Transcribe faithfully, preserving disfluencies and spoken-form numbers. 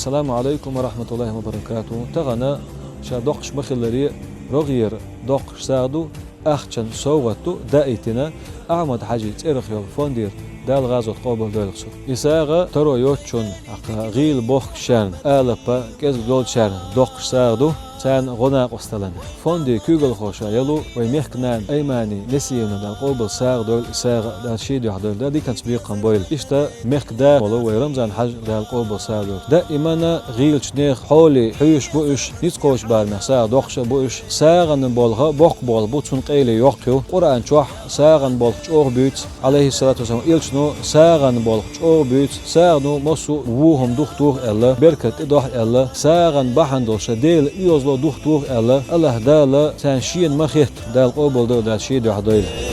Саламу алейкум ва рахматуллахи ва баракату. Тахана ша доккхаш ма хилларе, рогӀера доккхаш сагӀа ду, ахчан совгӀат ду, даийтина Ахьмад-Хьажий цӀерах йолу фондера, Дала гӀазот къобалдойла цун. И сагӀа таро йоцучунна, тӀаккха гӀийла бохкучарна, алапа кӀезиг долчарна доккхаш сагӀа ду, царна гӀо-накъосталла. Фонде куьйгалхоша ялу вай мехкан нана Аймани Несиевна, Дала къобал сагӀа дойла и сагӀа, Дала шен дуьхьа дойла, Дала диканца бекхам бойла. Иштта мехкан да волу вай Рамзан-Хьажа, Дала къобал сагӀа дойла. Даимана гӀийлачу нехан хьоле хьоьжуш бу уьш, ницкъ кхочу барамехь сагӀа доккхуш а бу уьш. СагӀан болх боккха болх бу, цунна къайле йоккха ю. Къуръан чохь сагӀан болх чӀогӀа буьйцу, Ӏалайхиссалату вассалам, элчано сагӀан болх чӀогӀа буьйцу, сагӀано массо а вон хӀума духатоху аьлла, беркат тӀедохьу аьлла, сагӀан бахьана долуш Делан оьгӀазло духатоху аьлла, Аллахь Дала царна шена ма хетта, Дала къобалдойла, Дала шен дуьхьа дойла.